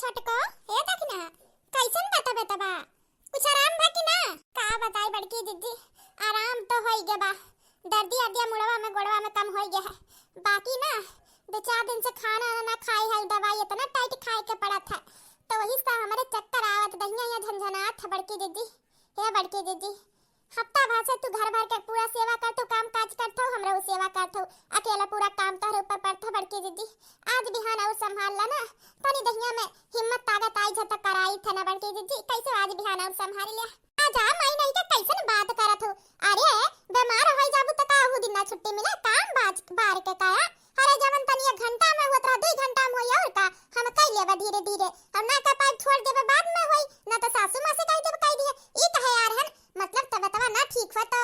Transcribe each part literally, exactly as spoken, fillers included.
छोटको, ए दखिना, कैसन बा तबे तबा? कुछ आराम बा कि ना? का बताई बड़की जिज्जी, आराम तो होई गे बा, दर्दी अर्दिया मुड़वा में गोड़वा में कम होई गे है, बाकी ना दो चार दिन से खाना ना खाए है, दवाई इतना टाइट खाए के पड़त है, तो वही से हमरे चक्कर आवत, दहिया या झनझनात है बड़की जिज्जी। हे बड़की जिज्जी, हफ्ता भर से तू घर भर के पूरा सेवा करत हो, काम काज करत हो, हमरो सेवा करत हो, अकेला पूरा काम तोहरे ऊपर पड़त हो बड़की जिज्जी। आज बिहान और संभाल ला ना, तनी दहिया में हिम्मत ताकत आई जा तो कराई थे ना बड़की जिज्जी, कैसे आज बिहान और संभाल लिया। आ जा माई नहीं के कैसन बात करत हो, अरे बीमार हो जाबू तो का ओहू दिन ना छुट्टी मिले, काम बाज बार के काया। अरे जवन तनी एक घंटा में होत रहा, दुई घंटा में होई और का, हम कई लेबे धीरे धीरे, हम ना कर पाइब छोड़ देबे बाद में होई, ना तो सासू माँ से कह देबे कह दिए, ई कहे यार हन, मतलब तबतवा ना ठीक हो तो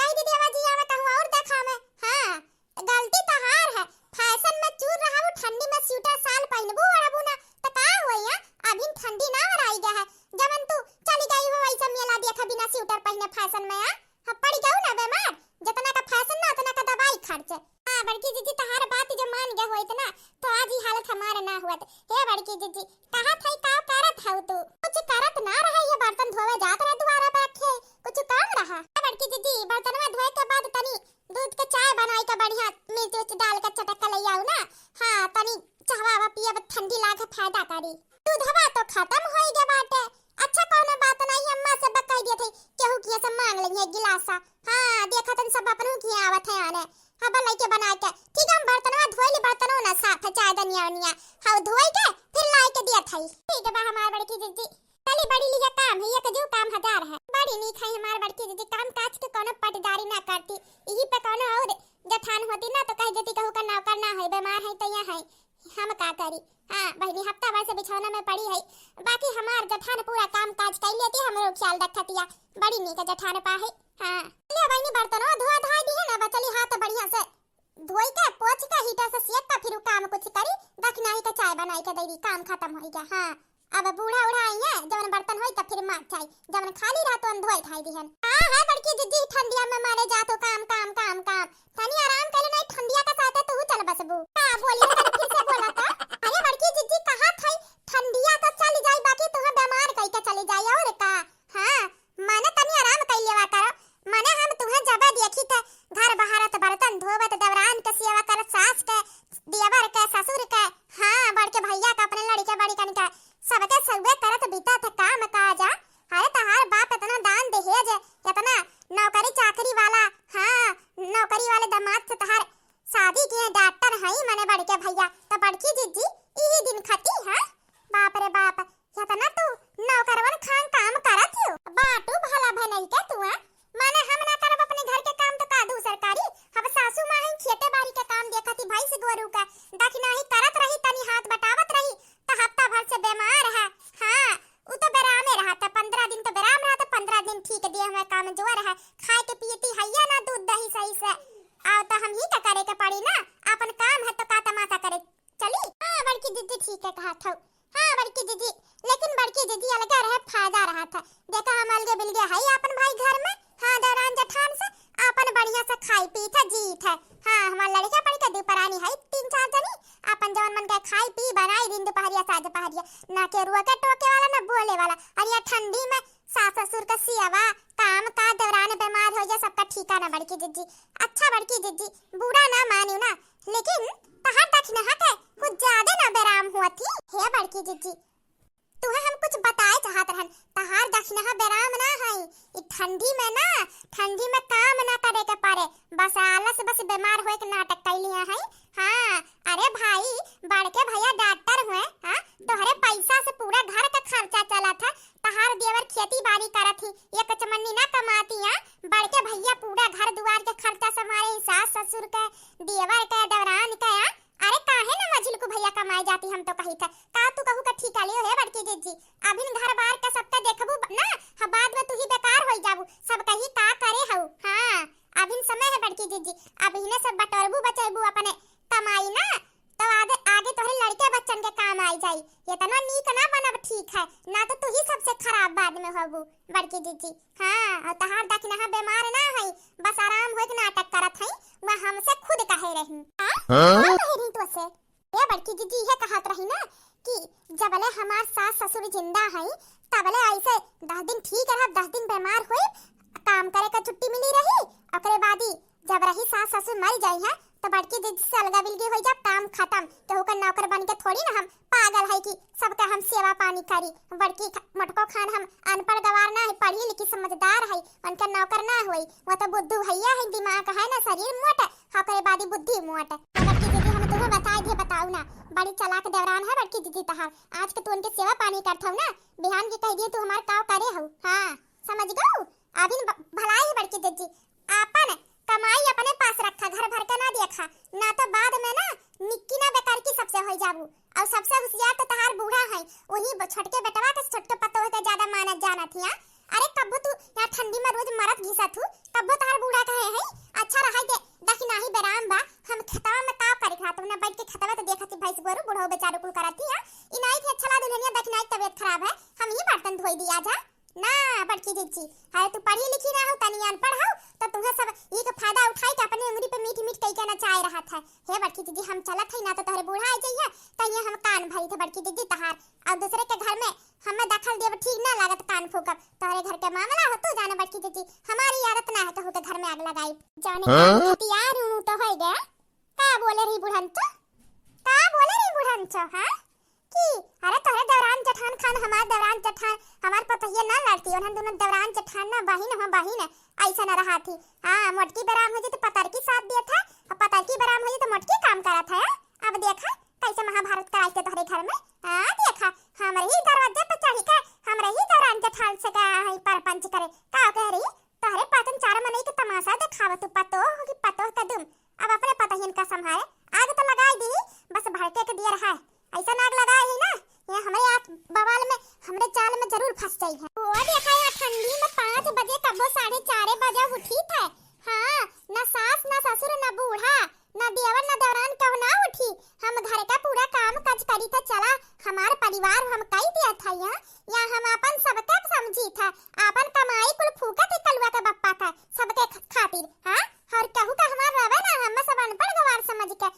कह दी देवा जी आवे कहूँ और देखावे। हाँ, गलती तहार है, फैशन में चूर रहा वो, ठंडी में स्वेटर शाल पहनबू ओढ़बू ना तो का होई, हाँ? अभी ठंडी ना और आई गया है, जवन तू चली गई हो ऐसा मेला देखा बिना स्वेटर पहने फैशन में, हाँ? हम पड़ गऊ ना बीमार, जितना का फैशन ना उतना का दवाई खर्च। हाँ बड़की जिज्जी, तहार बात जो मान गए होइत ना तो आज ही हालत हमार ना हुअत। हे बड़की जिज्जी, कहा थई का करत हऊ तू? कुछ करत ना रहे, ये बर्तन धोवे जात रहे दुआरा पे रखे, कुछ काम रहा? हाँ बड़की जिज्जी, बर्तनवा धोए के बाद तनी दूध के चाय बनाई के बढ़िया मिर्च उर्च डाल के चटक के ले आऊ ना। हाँ तनी चाहवा वा पियब, ठंडी लागे फायदा करी। दूधवा तो खत्म होई गे बाटे। अच्छा कौनो बात नहीं, अम्मा से बकाई दिए थे, केहू किया से मांग लेंगे गिलासा। हाँ देखा तन सब अपनों किया आवत है आने। हाँ भला लइके बनाए के। ठीक है, हम बर्तनवा धोई ली, बर्तनवा ना साफ है, चाय दनिया उनिया। हाँ धोई के फिर लाई के दिया थाई। ठीक है बा हमार बड़की जिज्जी। चली बड़ी लिया काम है, एक जो काम हजार है। बड़ी नीक है हमार बड़की जिज्जी, काम काज के कौनो पटदारी ना करती। यही पे कौनो और जठान होती ना तो कह देती कहू का नौकर ना है, बीमार है तो यहाँ है। हम का करी? हाँ बहिनी, हफ्ता भर से बिछौना में पड़ी है, बाकी हमार जठान पूरा काम काज कर लेती, हमरो ख्याल रखतिया। बड़ी नीक जठान पा है। हाँ ले बहिनी, बर्तनवा धोआ धाई दी है ना, बचली हाथ बढ़िया से धोई के पोछ के हीटर से सेक के फिर उ काम कुछ करी, दखिनाही के चाय बनाई के देरी, काम खत्म होई गया। हाँ अब बूढ़ा उढ़ा आई है, जवन बर्तन होई त फिर मार चाही, जवन खाली रहा तो धोई धाई दिहन। हाँ है बड़की जिज्जी, ठंडिया में मारे जा तो काम काम काम काम, तनी आराम कर ले, नहीं ठंडिया के साथे तू चल बसबू। का बोली है, तनी फिर से बोला तो। अरे बड़की जिज्जी, कहा थई ठंडिया तो चली जाई, बाकी तुहे बीमार कई के चली जाई और का। हाँ माने तनी आराम कर लेवा करो, माने हम तुहे जब देखी थे घर बहारत, बर्तन धोवत, देवरान के सेवा करत, सास के, देवर के, ससुर के, हाँ बड़के भैया के, अपने लड़के बड़ी कन के, सबके सउबे करत बीता थे काम काज। अरे तहार बाप इतना दान दहेज, इतना नौकरी चाकरी वाला, हाँ नौकरी वाले दामाद से तहार शादी किए डॉक्टर हई मने बड़के भैया, तो बड़की जिज्जी इही दिन खती है। बाप रे बाप, इतना तू नौकरवन खान काम करत हो। बाटू भला भनई के तू, हैं? माने हम ना करब अपने घर के काम तो का दूसर करी? हम सासू माँ हई, खेते बाड़ी के काम देखती, भैंस गोरू का दखिनाही करत रही, तनी हाथ बटावत रही, तो हफ्ता भर से बीमार है। हाँ उ तो बेरामे रहा था, पन्द्रह दिन तो बेराम रहा था, पन्द्रह दिन ठीक दिए हमें, कमजोर है, खाए के पियती हैया ना दूध दही सही से। आओ तो हम ही का करे के पड़ी ना, अपन काम है तो का तमाशा करे चली। हाँ बड़की जिज्जी ठीक है कहा था। हाँ बड़की जिज्जी, लेकिन बड़की जिज्जी अलगे रहे फायदा रहा था। देखा हम अलगे बिलगे है अपन भाई घर में, हाँ देवरान जठान से अपन बढ़िया से खाई पी था जी था। हाँ हमार लड़का पड़ी के दू परानी है तीन चार जनी, अपन जवन मन के खाई पी बनाई दिन दोपहरिया साँझ दोपहरिया, ना केरुआ के टोके वाला ना बोले वाला। और यहाँ ठंडी में सास ससुर का सेवा काम का, देवरान बीमार हो जाए, सबका ठीका ना बड़की जिज्जी। अच्छा बड़की जिज्जी, बुरा ना मानियो ना, लेकिन तहार दखिनहा के कुछ ज्यादा ना बेराम हुआ थी। हे बड़की जिज्जी, तुहे हम कुछ बताए चाहत रहन, तहार दखिनहा बेराम ना है, ई ठंडी में ना, ठंडी में काम ना करे के पड़े, बस आलस, बस बीमार होए के नाटक कैलिया है। हाँ अरे भाई, बड़के भैया डॉक्टर हुए, हाँ तोहरे पैसा से पूरा घर का खर्चा चलत है, तहार देवर खेती बाड़ी करत ही, एक चमन्नी ना कमाती, हाँ बड़के भैया पूरा घर दुआर के खर्चा संभारे, सास ससुर के, देवर के, देवरान के, हाँ। अरे काहे ना मझिलकू भैया कमाए जाती, हम तो कही था का तू कहू का ठीका लियो हे बड़की जिज्जी, अभिन घर बार का सबका देखबू ब-, ना, ह बाद में तू ही बेकार होई जाबू, सब कही का करे हऊ। हाँ अभिन समय है बड़की जिज्जी, अभिने सब बटोरबू बचेबू अपने कमाई ना, तो आगे आगे तोहरे लड़के बच्चन के काम आई जाई। इतना नीक ना बनब ठीक है, ना तो तू ही सबसे खराब बाद में होबू बड़की जिज्जी। हाँ और तहार दखिनहा बीमार ना है, बस आराम होए के नाटक करत है, वह हमसे खुद कहे रही। हाँ? हाँ? कहे रही तो से? ए बड़की जिज्जी, इहे कहत रही ना कि जबले हमार सास ससुर जिंदा हई, तबले ऐसे दस दिन ठीक रहब, दस दिन बीमार होई, काम करे का छुट्टी मिली रही, ओकरे बादी जब रही सास ससुर मर जाई है, तो बड़की दीदी से अलगा बिलगी होई जाब, काम खत्म। केहू का नौकर बन के थोड़ी ना हम पागल है कि सबके हम सेवा पानी करी। बड़की ख-, मोटको खान हम अनपढ़ गवार ना है, पढ़ी लिखी समझदार है, उनके नौकर ना होई। वो तो बुद्धू भैया है, दिमाग है ना, शरीर मोट, ओकरे बादी बुद्धि मोट। बड़की दीदी, हम तुम्हें बताई दे, बताऊ ना, बड़ी चालाक देवरान है बड़की दीदी तहार। आज के तू उनके सेवा पानी करत हऊ ना, बिहान के कह दिए तू हमार काव करे हऊ। हाँ, समझ गऊ? अभी न ब-, भलाई है बड़की दीदी, आपन कमाई अपने पास रखा, घर भर के ना देखा, ना तो बाद में ना निक्की ना बेकार की सबसे होई जाबू। और सबसे होशियार तो तहार बूढ़ा है, वही ब-, छोटके बेटवा के छोटके पतोह के ज्यादा मानत जानत हिया। अरे कब्बो तू यहाँ ठंडी में रोज मरत घिसत हू, कब्बो तहार बूढ़ा कहे है, "अच्छा रहा दे, दखिनाही बेराम बा, हम खेतवा में का करे खात, ना बैठ के खेतवा तो देखत ही भैंस गोरू, बूढ़ो बेचारू कुल करत हिया। इनाई के अच्छा ला दुल्हनिया, दखिनाई तबीयत खराब है, हम ही बर्तन धोई दिया जा।" ना बड़की जिज्जी, अरे तू पढ़ी लिखी ना हो, तनी अनपढ़ हो, तो तुम्हें सब ई के फायदा उठाई के अपने उंगली पे मीठ मीठ कई के नचाए रहत है। हे बड़की जिज्जी, हम चलत है ना तो तोहरे बूढ़ा आ जाइए, कहिए हम कान भरी थे बड़की जिज्जी तहार, और दूसरे के घर में हमें दखल देब ठीक ना लागत, कान फूकब। तोहरे घर के मामला हो, तू जाने बड़की जिज्जी, हमारी आदत ना है कहूँ के घर में आग लगाई। जाने हाँ? का हथियार हूँ तो होई गया। का बोले रही बुढ़न तो? का बोले रही बुढ़न तो, हाँ? कि अरे तोहरे देवरान जेठान खान, हमार देवरान जेठान, हमार पतोहिया ना लड़ती, उन्हन दोनों देवरान जेठान ना बहिन हो बहिन, ऐसा ना रहा थी। हाँ, मोटकी बेराम हो जाए तो पतरकी साथ दिया था, और पतरकी बेराम हो जाए तो मोटकी काम करा था। अब देखा कैसे महाभारत कराई के तोहरे घर में। हाँ, देखा, हमरे ही दरवाजे पे चढ़ी के, हमरे ही देवरान जेठान से का है परपंच करे, का कह रही? तोहरे पाचन चार मनई के तमाशा देखावत तू पतोह हो कि पतोह के दुम। अब अपने पतोहियन का संभाले, आग तो लगाई दी, बस भड़के के दिया रहा है। ऐसा नाग लगाए है ना, ये हमरे आँख बवाल में, हमरे जाल में जरूर फंस जाई है। वो देखा यहाँ ठंडी में पाँच बजे कबो साढ़े चारे बजे उठी थे। हाँ, ना सास, ना ससुर, ना बूढ़ा, ना देवर, ना देवरान कहूँ ना उठी। हम घर का पूरा काम काज करी थे, चला हमार परिवार हम कई दिया था यहाँ, या हम अपन सबके समझी थे, अपन कमाई कुल फूकत ही कलुआ के बप्पा का सबके ख-, खातिर। हाँ, हर केहू का हमार रवे ना, हम सब अनपढ़ गवार समझ के,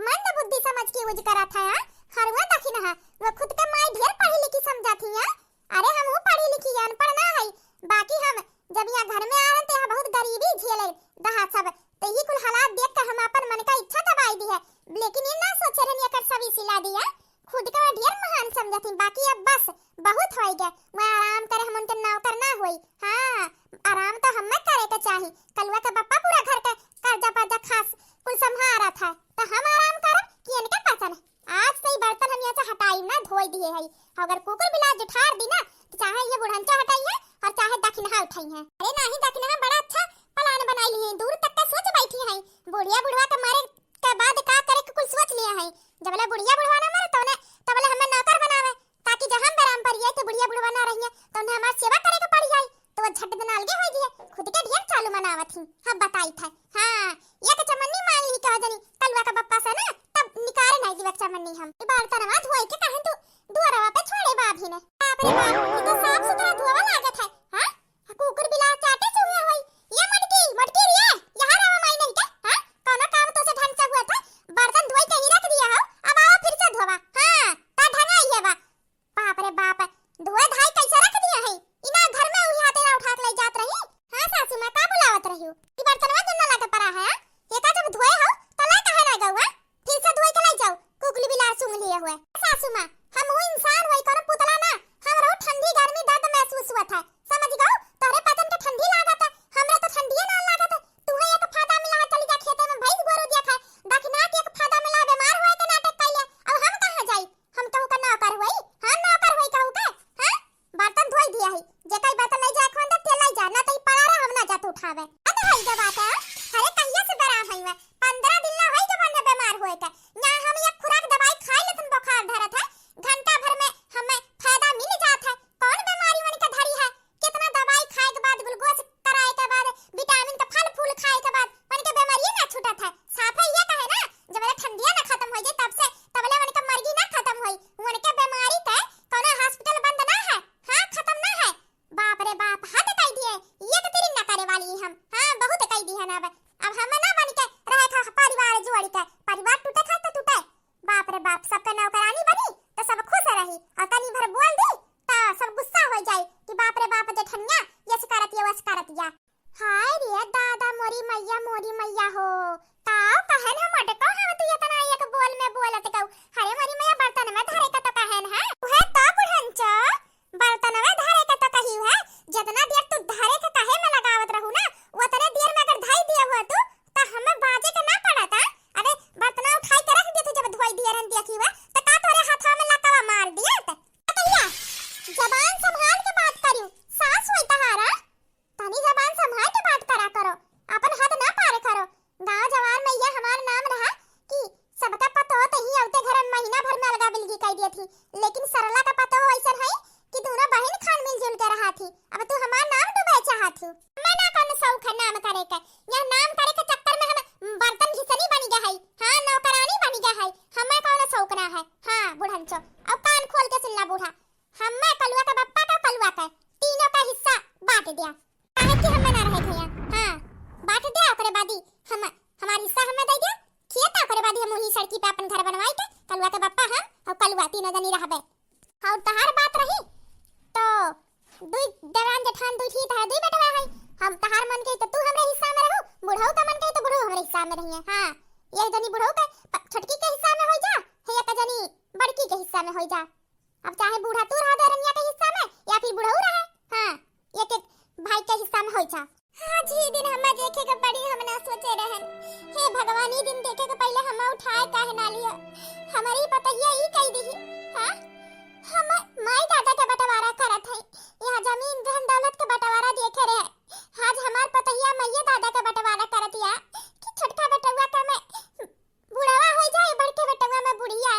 मंद बुद्धि समझ के यूज करत है। हाँ, हरुआ दखिन है, वो खुद के माई ढेर पढ़ी लिखी समझत ही। हाँ, अरे हम हूँ पढ़ी लिखी है, अनपढ़ ना है, बाकी हम जब यहाँ घर में आ रहे तो यहाँ बहुत गरीबी झेले रहा सब, तो यही कुल हालात देख के हम अपन मन का इच्छा दबाई दी है, लेकिन ये ना सोचे रहनी एकर सभी सिला दी है। खुद के ढेर महान समझत ही, बाकी अब बस बहुत होई गया, वह आराम करे, हम उनके नौकर ना होई। हाँ, आराम तो हमें करे के चाही। कलुआ के बप्पा पूरा घर के कर्जा पर्जा खास कुल संभारत है, तो हम आराम करब कि इनके पसंद? आज से ही बर्तन हम यहाँ से हटाई ना, धोई दिए है। अगर कुकुर बिलार जुठार दी ना, तो चाहे ये बुढ़ंचा हटाई है और चाहे दखिनहा उठाई है। अरे नाही, दखिनहा बड़ा अच्छा प्लान बनाई ली है, दूर तक का सोच बैठी है। बुढ़िया बुढ़वा के मरे के बाद का करे के कुल सोच लिया है। जबले बुढ़िया बुढ़वा ना मरे तौने, तबले हमें नौकर बनावे, ताकि जब हम बेराम पड़ जाए तो बुढ़िया बुढ़वा ना रहिए, तो उन्हें हमार सेवा करे के पड़ जाए, तो वो झट देना अलगे हो गई। खुद के ढेर चालू मनावत ही। हाँ, बताई था। हाँ, ये के चमन्नी मांग ली कह जनी कलुआ का बप्पा से ना, तब निकारे नहीं दिवक चमन्नी हम। ई बर्तनवा धोए के कहें तू दुआरवा पे छोड़े बाभी ने। बाप रे बाप, ये तो साफ सुथरा धोवा लागत है। हाँ, कुकुर बिलार चाटे चूहे होई। ये मटकी, मटकी रे, यहाँ रवा माई नहीं के? हाँ, कौनो काम तो से ढंग से हुआ था, बर्तन धोई के ही रख दिया हो, अब आओ फिर से धोवा। हाँ, ता ढंगाई है बा। बाप रे बाप, धोए धाई कैसे रख दिया है? इना घर में उही हाथे ना उठा के ले जात रही। हाँ सासू माँ, का बुलावत रही हो? ई बर्तनवा गंदा लागत पड़ा है, हाँ? ये का जब धोए हो, तो ले काहे ना गऊ, हाँ? फिर से धोए के लाई जाओ, कुकुर बिलार सूंघ लिए हुए। सासू माँ, हम हूँ इंसान होई, कोनो पुतला ना, हम रहू ठंडा हम्मे, कलुआ के बप्पा का, कलुआ के, तीनों का हिस्सा बाँट दिया। काहे कि हम्मे ना रहे के हियाँ। हाँ, बाँट दिया, ओकरे बादी हम, हमार हिस्सा हम्मे दे दिया। खिया ता, ओकरे बादी हम वही सड़की पे अपन घर बनवाई के, कलुआ के बप्पा हम और कलुआ तीनों जनी रहबे। और तहार बात रही, तो दुई देवरान जेठान दुई थी, तहार दुई बेटवा है। हम तहार मन के तो तू हमरे हिस्सा में रहू, बुढ़ऊ का मन के तो बुढ़ऊ हमरे हिस्सा में रहिए। हाँ, एक जनी बुढ़ऊ के प-, छोटकी के हिस्सा में होई जा, है एक जनी बड़की के हिस्सा में होई जा। अब चाहे बूढ़ा तू रहा देवरनिया के हिस्सा में या फिर बुढ़ऊ रहे, हाँ, एक एक भाई के हिस्सा में होई जा। आज ही दिन हम्मे देखे के पड़ी, हम ना सोचे रहन। हे भगवान, ई दिन देखे के पहिले हम्मे उठाए काहे ना लियो? हमरी पतहिया ई कई दिही, हाँ? हम माई दादा के बंटवारा करत हई, यहाँ जमीन धन दौलत के बंटवारा देखे रहे। आज हमार पतहिया माइये दादा के बंटवारा करत या कि छोटका बेटवा का में बुढ़वा हो जाए, बड़के बेटवा में बुढ़िया।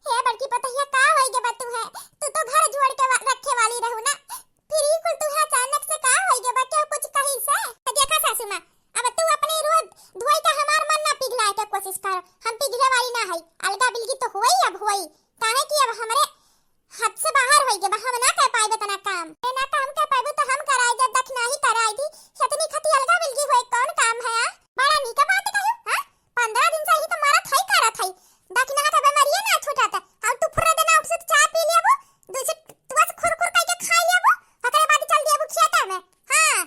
हे बड़की पतहिया, का होई गे बा तू है? तू तो घर जोड़ के वा-, रखे वाली रहू ना, फिर ई कुल तू है अचानक से का होई गे बा? केहू कुछ कही से? देखा सासू माँ, अब तू अपने रोज धोई के हमार मन ना पिघलाए के कोशिश कर, हम पिघले वाली ना हई। अलगा बिलगी तो होई, अब होई, काहे कि अब हमरे हद से बाहर होई गे बा, हम ना कर पाइबे इतना काम। ए ना काम कर पाइबे तो हम कराई दे, दखिना ही कराई दी। इतनी खती अलगा बिलगी होए कौन काम है, आ? बड़ा नीक बात कहू, हाँ? पन्द्रह दिन से ही तो मरत हई करत हई, दखिना के बेमारिये ना छूटत। और तू फुर्रा देना उठ से चाय पी लेबू, दूसरे तुआ से खुर खुर करके खा लेबू, ओकरे बाद चल देबू खेते में। हाँ,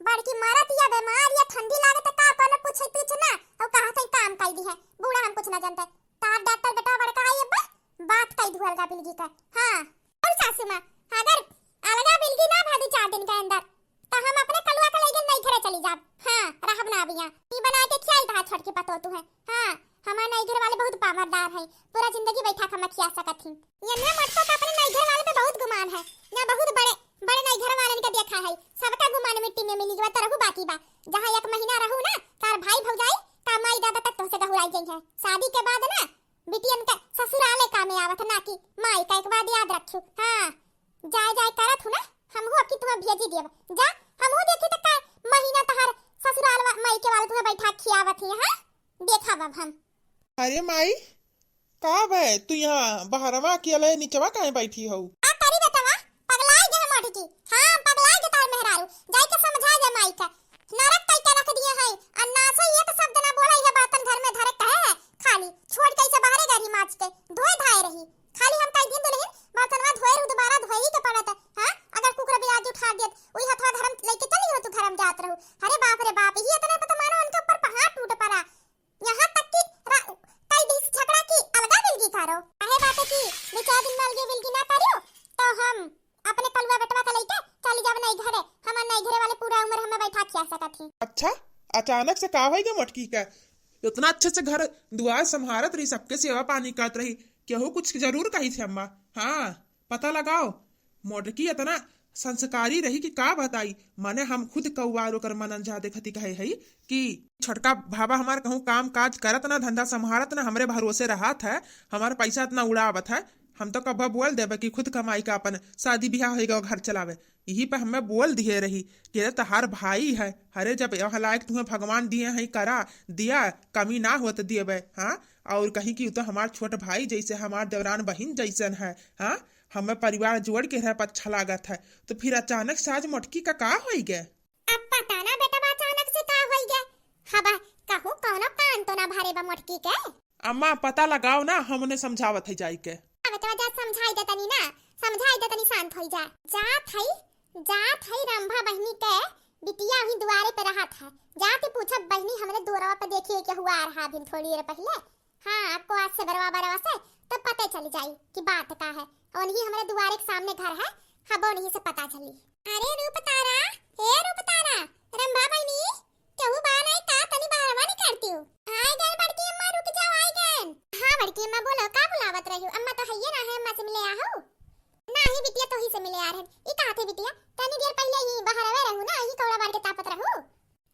बड़की मरत या बेमार या ठंडी लागे त का कोनो पूछे तुछ ना, और कहा कहीं काम कई दी है, बूढ़ा हम कुछ ना जानते। तार डॉक्टर बेटा बड़का आई अब्बा, बात कई दू अलगा बिलगी का। हाँ, और सासू माँ, अगर अलगा बिलगी ना भा दू चार दिन के अंदर, त हम अपने कलुआ के लइके नई घरे चली जाब। हाँ, रहब ना अब यहाँ। ई बना के खियाई तहा छोटकी पतो तू है। हाँ, हमार नई घर वाले बहुत पावरदार है, पूरा जिंदगी बैठा के हम खिया सकत ही। ये ने मटको का अपने नई घर वाले पे बहुत गुमान है, यहाँ बहुत बड़े बड़े नई घर वालन के देखा है, सबका गुमान मिट्टी में मिली गवा, तरहु बाकी बा। जहाँ एक महीना रहू ना, तार भाई भौजाई का माई दादा तक तोहसे गहुराई गई है। शादी के बाद ना बिटियन के ससुराले कामे आवत ना कि माई का एक बात याद रखियो। हाँ, जाए जाए करत हूँ ना, हमहू अब की तुम्हें भेजी देब। जा, हमहू देखी त का महीना तहार ससुराल वा-, माई के वाले तुम्हें बैठा खियावत ही, हाँ? देखा बाब हम। अरे माई, का बे, तू यहाँ बहरवा के अले निचवा काहे बैठी हऊ? का करी बेटवा, पगलाई गे हम अटकी। हाँ, पगलाई गे तार मेहरारू, जाई के समझा जा माई का। नरक कई के रख दिए है, आ नासो एक शब्द ना बोला, ये बातन घर में धरे कहे है, खाली छोड़ के इसे बाहरे गरी माच के धोए धाए रही। खाली हम कई दिन दुलहिन बर्तनवा धोए रहू, दोबारा धोए ही के पड़त है। हाँ, अगर कुकुर बिराज उठा देत, उही हथवा धरम लेके चली हो तू धरम जात रहू। अरे बाप रे बाप, ये इतने पे तो मानो उनके ऊपर पहाड़ टूट पड़ा। यहाँ तक कि रा-, कई दिन से झगड़ा की अलगा बिलगी करो। काहे बाटे कि दो चार दिन में अलगे बिलगी ना करियो, तो हम अपने कलुआ बेटवा के लइके चली जाब नई घरे। हमार नई घरे वाले पूरा उम्र हमें बैठा खिया सकत ही। अच्छा, अचानक से का होई गे मोटकी का? इतना अच्छे से घर दुआर संभारत रही, सबके सेवा पानी करत रही, केहू कुछ जरूर कही थे अम्मा। हाँ, पता लगाओ, मोटकी इतना संस्कारी रही कि का बताई। माने हम खुद कौवार ओकर मनन जा देखती कहे हई कि छोटका भावा हमार कहूँ काम काज करत ना, धंधा संभारत ना, हमरे भरोसे रहत है, हमार पैसा इतना उड़ावत है। हम तो कब्बा बोल देबे कि खुद कमाई का अपन शादी बियाह होई गा, घर चलावे। यही पे हमें बोल दिए रही कि अरे तहार भाई है, अरे जब यहाँ लायक तुम्हें भगवान दिए हैं, करा दिया, कमी ना होत दिए बे। हाँ, और कहीं कि उ तो हमार छोट भाई जैसे, हमार देवरान बहिन जैसन है। हाँ, हमें परिवार जोड़ के रहे पर अच्छा लागत है, तो फिर अचानक से आज मोटकी का का होई गे? अब पता ना बेटवा अचानक से का होई गे। हबा कहूँ कौनो कान तो ना भरे बा मोटकी के। अम्मा पता लगाओ ना, हम उन्हें समझावत है जाई के। अब तो जा समझाई दे तनी ना, समझाई दे तनी, शांत होई जा। जात है, जात है रंभा बहिनी के बिटिया ही दुआरे पे रहत है। जाके पूछब बहिनी हमरे दुआरवा पे देखिए के हुआ आ रहा अभी थोड़ी देर पहले। हाँ, आपको आज से बरवा बरवा से तो पता चल जाई कि बात का है। और उन्हीं हमरे दुआरे के सामने घर है, हबो उन्हीं से पता चली। अरे रूप तारा, हे रूप तारा, रंभा बहिनी, केहू बा नहीं का? तनी बाहरवा निकलती हूँ। आए गए बड़की अम्मा, रुक जाओ, आए गए। हाँ बड़की अम्मा, बोलो, का बुलावत रही हो? अम्मा तो हइये ना है, अम्मा से मिले आहू? नाही बिटिया, तोही से मिले आ रहन। ई कहा थे बिटिया, तनी देर पहले ही बाहर आवे रहू ना, ही कौड़ा मार के तापत रहू।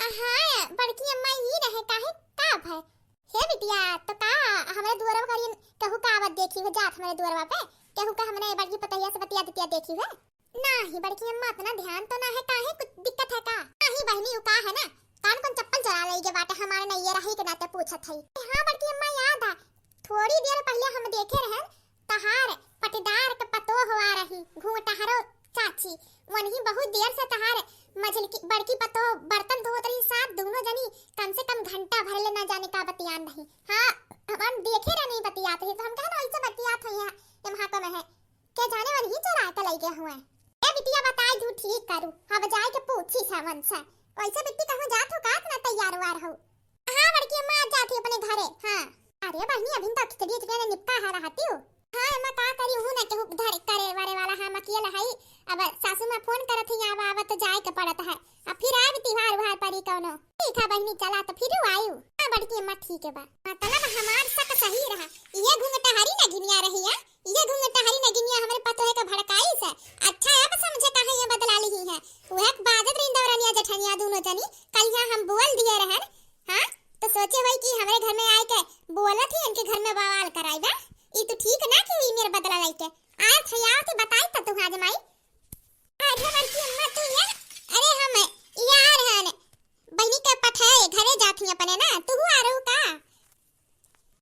हाँ बड़की अम्मा, ई रहे, काहे, का भय? हे बिटिया, तो का हमरे दुआरवा करियन केहू का आवत देखी हो जात हमरे दुआरवा पे? केहू का हमने बड़की पतैया से बतिया दितिया देखी हो? नाही बड़की अम्मा, इतना ध्यान तो ना है, काहे कुछ दिक्कत है का? नाही बहिनी, उ का है ना, कान कौन चप्पल चला लई गे बाटे, हमारे नैयर रही के नाते पूछत है। हाँ बड़की अम्मा, याद है, थोड़ी देर पहले हम देखे रहे तहार पटीदार के पतोह घुंघटहरो चाची, वनही बहुत देर से तहार मझलकी, बड़की पतोह बर्तन धोत रही साथ, दुनो जनी कम से कम घंटा भर ले ना जाने का बतियान रही। हाँ, हम देखे रहे नहीं बतियात रही, तो हम कहना ऐसे बतियात हुई है, ये महाको में है। के जाने वनही चोरा के लइ गए हुए। ए बिटिया, बताई दू ठीक करू, अब जाए के पूछी सावन से। वैसे बिट्टी कहूँ जात हो का, इतना तैयार वार हो? हाँ बड़की अम्मा, आज जात ही अपने घरे। हाँ। अरे बहिनी, अभी तो खिचड़ी उचड़ी ने निपका है रहती हो। हाँ अम्मा, का करी, हूँ ना केहू धरे करे वरे वाला, हम अकेले हई। अब सासू माँ फोन करत है, अब आवा तो जाए के पड़त है। अब फिर आए तिहार उहार परी कौनो। ठीक है बहिनी, चला तो फिर आयु। हाँ बड़की अम्मा, ठीक है बा। मतलब हमार शक सही रहा, ये घुंघटहरी नगिनिया रही है। ये घुंघटहरी नगिनिया हमरे पतोहे के भड़काई से। अच्छा, अब समझे काहे ये बदला लिही है। वह बाजत रही दौरनिया जेठनिया दुनो जनी, कल यहाँ हम बोल दिए रहन, हाँ, तो सोचे होई कि हमरे घर में आए के बोलत ही इनके घर में बवाल कराई बा। ई तो ठीक ना कि ई मेरे बदला लेके आए थे, आओ थे बताई तो तू आज माई। अरे बड़की अम्मा तू ये, अरे हम यार हन, बहिनी के पठाए घरे जात ही अपने ना, तू आ रहू का?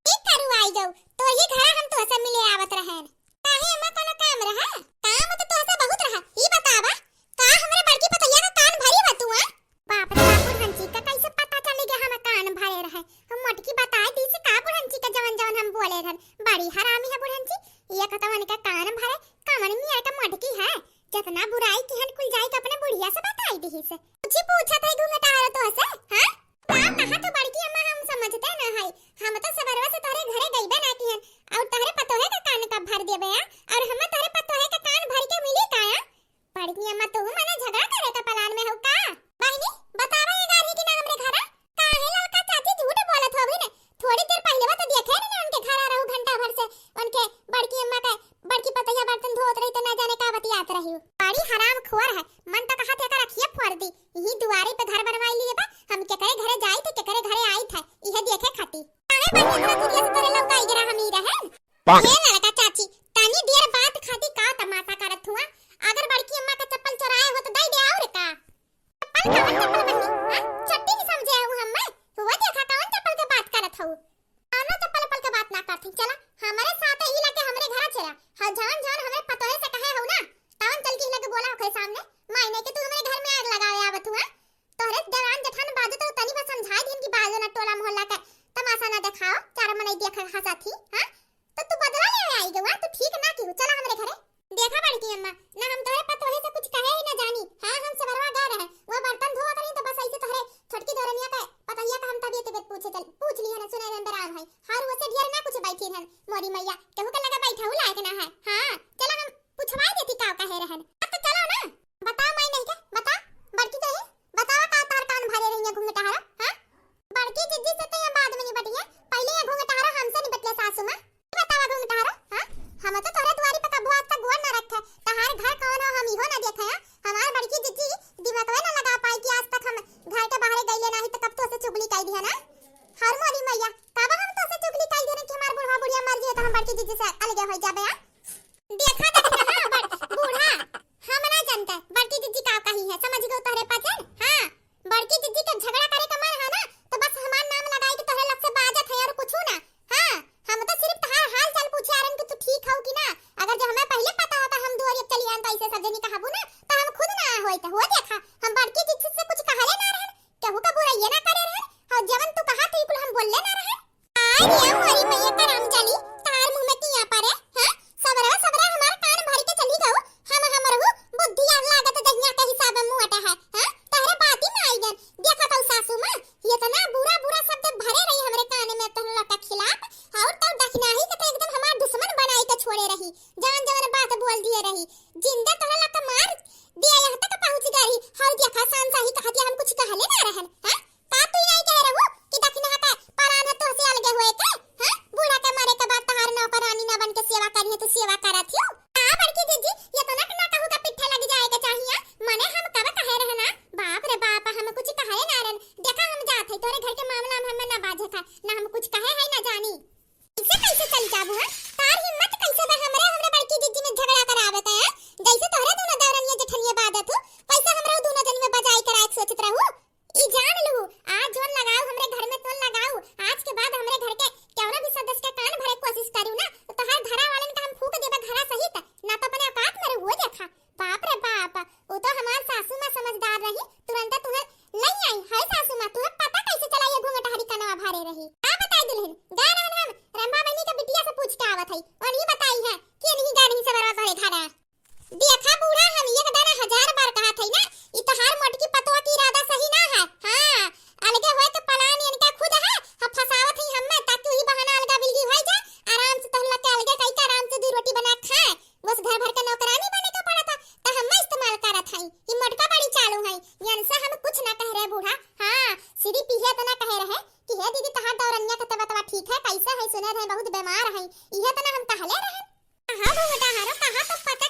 ई करू आई जाऊ, तो ये घरा हम तोहसे मिले आवत रहन। काहे अम्मा, कोनो काम रहा? काम तो तोहसे बहुत रहा। ई बतावा, का हमरे बड़की पतोहिया का कान भरी बा तू, आ? बाप रे बाप, बुढ़ंची का कैसे पता चली गया हम कान भरे रहे? हम मोटकी बताए दी से का बुढ़ंची का जवन जवन हम बोले रहन। बड़ी हरामी है बुढ़ंची, ये कहता उनका कान भरे, कमन मियाँ का मोटकी है, जितना बुराई की हन कुल जाई के अपने बुढ़िया से बताई दी से। कुछ ही पूछत है घूंघटा रहा तोहसे, हाँ? का कहा तो बड़की अम्मा, हम समझते ना है। हम तो सबरवा से तोहरे घरे गइबे ना किहन, और तोहरे पतोहे का कान कब भर देबे आ? और हम तोहरे पतोहे का कान भर के मिली का आ? बड़की अम्मा, तू मने झगड़ा करे का प्लान में हो का? बहिनी, बतावा ये गारी कि ना हमरे घरा? काहे ललका चाची झूठ बोलत हो भी ने? थोड़ी देर पहले तो देखे रहे उनके घरा रहू घंटा भर से, उनके बड़की अम्मा का बड़की पतोहिया बर्तन धोत रही तो ना जाने का बतियात रही। बड़ी हराम खोर है, मन तो कहा थे एकर अखिया फोड़ दी। यही दुआरे पे घर बनवाई लिए बा, हम केकरे घरे जाई थे, केकरे घरे आई थे, इहे देखे खाती। काहे बहिनी इतना दुनिया से तोरे लौकाई गिरा हम ही रहन? ये लड़का चाची, तनी देर बात खाती का तमाशा करत हुआ? अगर बड़की अम्मा का चप्पल चोराए हो तो दे दे और का? चप्पल कवन चप्पल बहिनी? हाँ? चट्टी नहीं समझे हूँ हम मैं। हुआ देखा कवन चप्पल के बात करत हूँ? कौनो चप्पल उप्पल के बात ना करथी। चला, हमरे साथ ही लेके हमरे घरा चला। हाँ, जवन जवन हमरे पतोहे से कहे हो ना, तवन चल के लगे बोला ओकरे सामने। मायने के तू हमरे घर में आग लगावे आवत हुआ। तोहरे देवरान जेठान बाजू तो तनी बस समझाए दिन की बाजू ना टोला मोहल्ला के तमाशा ना देखाओ, चार मनई देख हंसा थी, हाँ? तो तू बदला ले आई गवा, तू ठीक ना की हो। चला हमरे घरे। देखा बड़की अम्मा, ना हम तोहरे पतोहे से कुछ कहे ही ना जानी। हाँ, हम सबरवा गा रहे, वो बर्तन धोवत रही तो बस ऐसे तोहरे छोटकी दोरनिया का पतोहिया का हम तबियत तबियत पूछे चल, पूछ लिया ना, सुने में बेराम है। हर वो से ढेर ना कुछ बैठी रहन, मोरी मैया, केहू के लगा बैठा हूँ लायक ना है। हाँ, चला हम पूछवाए देती का कहे रहन। अब तो चलो ना, बताओ माई नहीं के, बता, बड़की तो है, बतावा का तार कान भरे रही है घूंघटा हरा, हाँ? बड़की जिज्जी से तो ये बाद में निपटी है, पहले ये घूंघटा हरा हमसे निपट ले सासू माँ। बतावा घूंघटा हरा, हाँ? हम तो तोहरे दुआरी पे कबो आज तक गोड़ ना रखे, तहार घर कौन हो हम इहो ना देखे, हाँ? हमार बड़की जिज्जी दिमागवे ना लगा पाई कि आज तक हम घर के बाहरे गईले नाही तो कब तोसे चुगली कई दिया ना? हर मोरी मैया, कब हम तोसे चुगली कई देने कि हमार बुढ़वा बुढ़िया मर गए तो हम बड़की जिज्जी से अलगे हो जाबे, हाँ? देखा दखिनहा, बड़ बूढ़ा, हम ना जानते, बड़की जिज्जी का कही है, समझ गयो तोहरे पचन? हाँ, बड़की जिज्जी के झगड़ा करे का मन है ना, तो बस हमार नाम लगाई के तोहरे लग से बाजत है और कुछ ना। हाँ, हम तो सिर्फ तहार हाल चाल पूछे आरन कि तू ठीक हो कि ना। अगर जो हमें पहले पता होता हम दुआरिया चली आन तो ऐसे सब जनी कहबू ना, तो हम खुद ना होइत। हुआ देखा, हम बड़की जिज्जी से कुछ कहले ना रहन, केहू का बुराई ना करे रहन, और जवन तू कहा थी कुल हम बोलले ना रहन। आय रे मोरी मैया करम चली, तार मुंह में किया परे, हैं? सबरा, सबरा हमार कान भर के चली गऊ। हम हमरहु बुद्धि आग लागत दहिया के हिसाब में मुआटा है, हैं? तहरे बाती में आई गन। देखा तो सासू माँ, इतना बुरा, बुरा शब्द भरे रही हमरे कान में तोहरे लड़का खिलाफ, और तो दखिनाही के तो एकदम हमार दुश्मन बनाई के छोड़े रही। जवन, जवन बात बोल दिए रही, जिंदा तोहरे लड़का मार दिया, यहाँ तक पहुँच गई। और देखा, शान शाही कहा दिया, हम कुछ कहले ना रहन, हैं? का तू यही कह रहू कि दखिनहा का परान है तोहसे अलगे हुए के? हाँ? बूढ़ा के मरे के बाद तहार नौकरानी ना बन के सेवा करी है, तू सेवा करत हियो? का बड़की जिज्जी, ये तो ना, ना कहू का पिट्ठे लग जाए के चाहिए। मने हम कब कहे रहना? बाप रे बाप, हम कुछ कहे ना रहन। देखा हम जात है, तोरे घर के मामला में हमें ना बाझे था, ना हम कुछ कहे है ना जानी। इसे कैसे चल जाबू, हाँ? तार हिम्मत कैसे बा हमरे, हमरे बड़की जिज्जी में झगड़ा करावे के, हाँ? जैसे तोहरे धरा। देखा बूढ़ा, हम एक दाना हजार बार कहत हई ना, ई तोहार मोटकी पतोह के इरादा सही ना है। हाँ, अलगे होए के plan इनका खुद है, हम फंसावत हई हम्मे, ताकि वही बहाना अलगा बिलगी होई जाए, आराम से तहन लगे अलगे कई के आराम से दू रोटी बना के खाए। बस घर भर के नौकरानी बने के पड़त है, त हम्मे इस्तेमाल करत हई। ई मोटका बड़ी चालू है, यन से हम कुछ ना कह रहे बूढ़ा। हाँ, सिर्फ इहे इतना कहे रहे कि हे दीदी, तोहार दौरनिया के तबीयतवा ठीक है, कैसे है, सुने रहे बहुत बीमार है, इहे इतना हम कहले रहे। कहाँ घूंघटा हरो, कहाँ तो पता